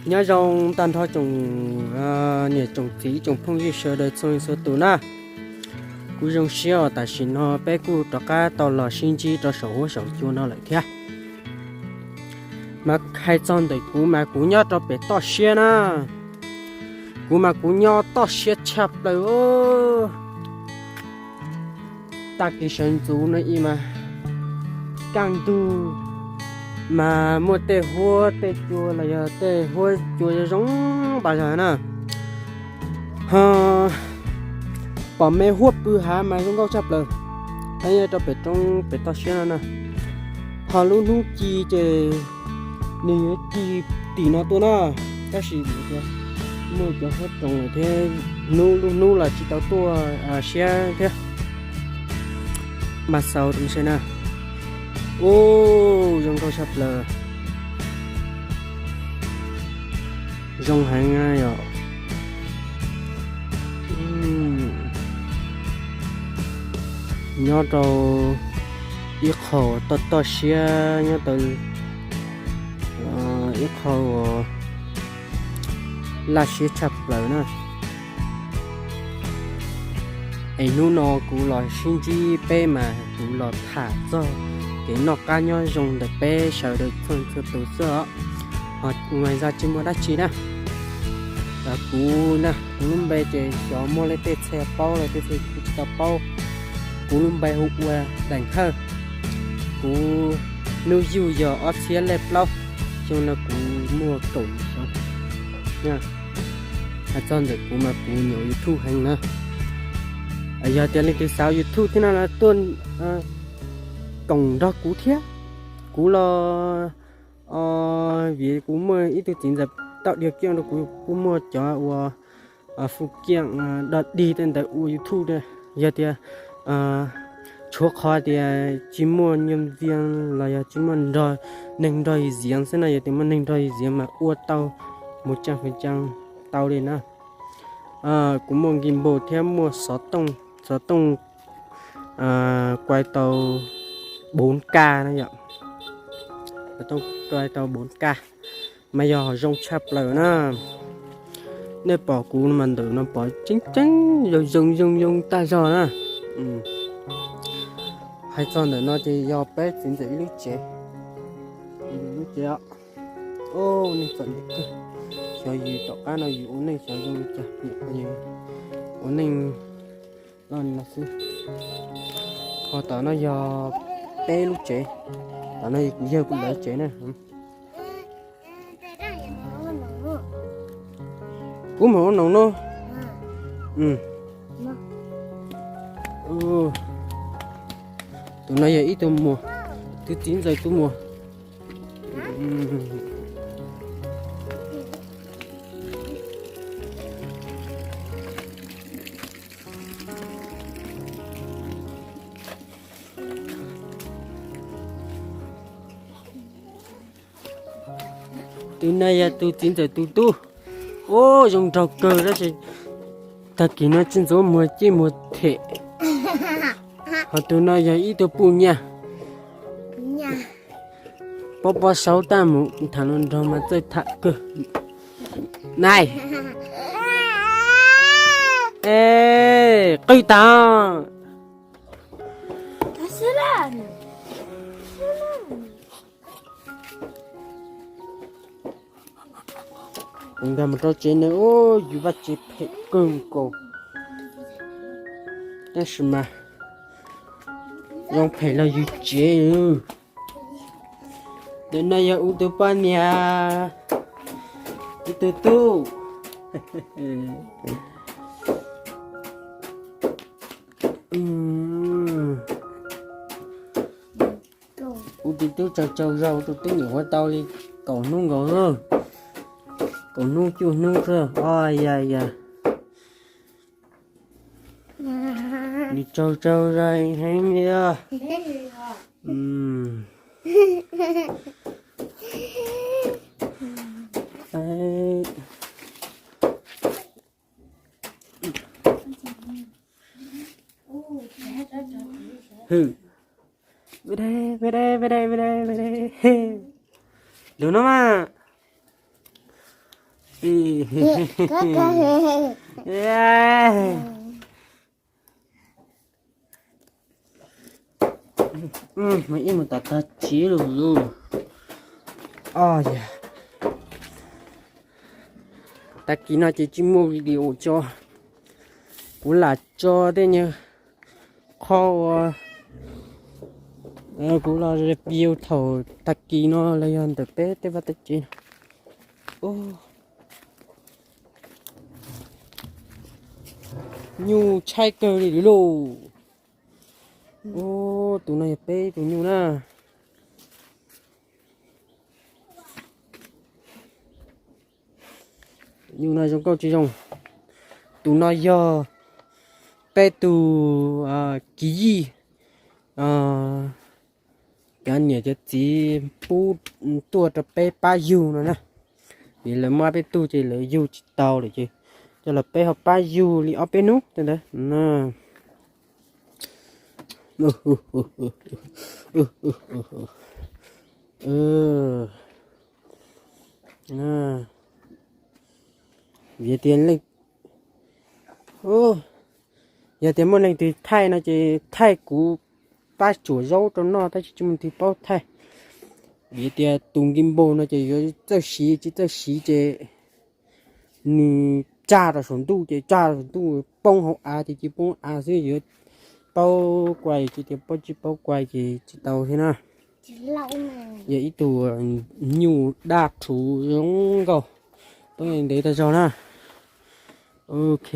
Nyob zoo tag nrho tsoom niam tsoom txiv tsoom phooj ywg sawv daws txhua leej txhua tus na. Kuv zoo siab uas tam sim no peb kuj rov qab tau los sib ntsib rau saum huab saum cua no lawm thiab. Mas hais txog ntawm kuv mas kuv nyob rau pem toj siab na. Kuv mas kuv nyob toj siab tshaj plaws. Tag kis sawv ntxuv no ib mas kaj ntug mas muaj tej huab tej cua los yog tej huab cua zoo zoo pas zog na. Ho pom me huab pw hav mas zoo nkauj tshaj plaws. Peb nyob rau pem roob pem toj siab no na. Ho lub hnub ci ces nws yuav ci tim no tuaj na, tab sis muaj cov huab roos lawm thiab, hnub lub hnub los tsis tau tuaj siab thiab. Mas xaus rau seb na. Ub, zoo nkauj tshaj plaws. Zoo heev yom. Nyob rau ib qho toj toj siab, nyob rau ib qho uas laj siab tshaj plaws na. Es hnub no kuv los sib ntsib peb mas kuv los tham txog kev noj qab nyob zoo ntawm peb sawv daws txhua txhua tus xwb os. Ho ua zaj tsis muaj dab tsi na. Kuv na, kuv lub npe ces xyov muaj leej twg txhia paub los tej txhia kuv tsis tau paub. Kuv lub npe hu ua Daim Hawj. Kuv hnub yug yog ob txhiab lej plaub, xyoo no kuv muaj kaum yim xyoo. Hais txog ntawm kuv mas kuv nyuam YouTube heev na. Yog tias leej twg xav YouTube thiab no los tuaj koom nrog kuv thiab. Kuv los vim kuv muaj ib tug txiv ntxawm tau dhia kiaj rau kuv, kuj muaj cov ua fu kiaj dog dig tej ntawd ua YouTube. Yog tias tshuav qhov tias tsis muaj nyuj vias los yog tsis muaj neeg nrog yus ziv xwb no, yog tias muaj neeg nrog yus ziv mas ua tau mus caj fas caa tau li na. Kuv muaj gimbal thiab muaj xov tooj, xov tooj kuai tau bốn K na yom. Xov tooj kuai tau bốn K mas yog ho zoo tshaj plaws na. Nej pom kuv mas ntawm no pom tseeb tseeb zoo zoo zoo zoo tag zog na. Hais txog ntawm no ces yog peb txiv ntxawm ib lub tsev. Lub tsev os. Neeg txom nyem kawg. Xyov yus tom qab no yus ua neej xyov zoo li cas, ua neej loj li no xwb. Ho tom no yog peb lub tsev, tom no yog kuv yawg kuv lawv tsev na. Kuv mus ua noog no. Tus no yog ib tug muam, tus txiv ntxawm tus muam. Tus no yog tus txiv ntxawm tus tub. Ub, zoo nraug kawg tab sis tag kis no tsis ntxuav muag ciaj muag them. Ho tus no yog ib tug puj nyaj. Pob pob saub tab mus tham hluas nraug mas txawj tham kawg. Nai. Es qw tas. Kuv nkag mus rau tsev no, ub, yus vaj tsev phem kawg nkaus. Tab sis mas zoo phem los yus tsev. Tus no yog kuv tus poj niam, kuv tus tub. Kuv tus tub tsaug tsaug zog, kuv tus tub nyuam qhuav tau li kaum hnub nkaus, kaum hnub cuaj hnub xwb. Oj yas yas, nws tsaug tsaug zog heev li os. Hwm. Lwm no mas. Ib mus tas tag tsiv lawm. Tag kis no ces tsis muaj video tso, kuv lam tso tej nyuag qho uas kuv los review thaum tag kis no los yog ntawm peb tej vaj tej tsev no. Nyuj tshaib kawg li lauj. Tus no yog peb tus nyuj na. Nyuj no zoo nkauj tsis zoo. Tus no yog peb tus kiv yij, cov niam cov txiv pub tuaj rau peb pab yug no na. Vim lawv muab peb tug ces lawv yug tsis tau lawm ces coj los peb ho pab yug li ob peb hnub tej ntawd. Vim tias leej, yog tias muaj leej twg thaij no ces thaij kuv pab tsuam zaub rau noj tab sis tsis muaj leej twg paub thaij. Vim tias tus gimbal no ces yuav txawj siv tsis txawj siv ces nws tsa rau saum ntuj ces tsa rau saum ntuj poob hauv av ces cia poob av xwb, yuav paub kuai ces tias paub tsis paub kuai ces tsis tau thiab na. Yog ib tug nyuj daj rhuv zoo nkauj, poob ntev tag zog na. Ok.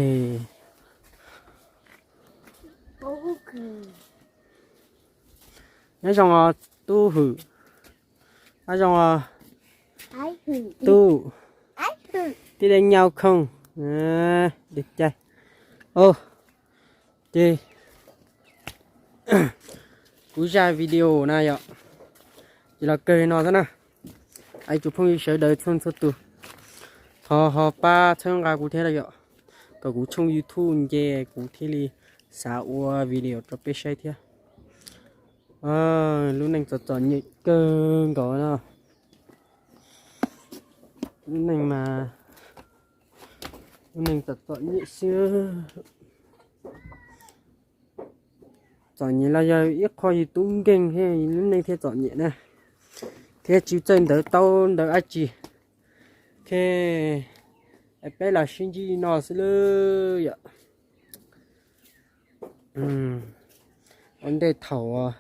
Nyob zoo os tub Hwm. Nyob zoo os tub. Tij Dej Nyau Khooj. Ces kuv zaj video na yom, ces los kawg li no xwb na. Ib tsoom phooj ywg sawv daws txhua txhua tus, thov ho pab txhawb nqa kuv thiab los yom, kom kuv tshooj YouTube nce kuv thiaj li xav ua video rau peb saib thiab. Lub neej txom txom nyem kawg nkaus no. Lub neej mas, lub neej txom txom nyem xwb. Txom nyem los yog ib qho yus tub nkeeg thiab lub neej thiaj txom nyem na, thiab tsis txawj ntawv taub ntawv dab tsi. Ces peb los sib ntsib no xwb lawm yom. Ua ntej thaum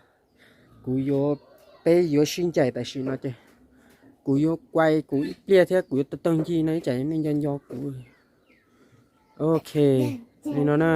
kuv yuav, peb yuav sib ncaim tam sim no ces kuv yuav kuai kuv ib pliag thiab kuv yuav tau taug ncig no ib tsam nej nco nco kuv. Ok, li no na.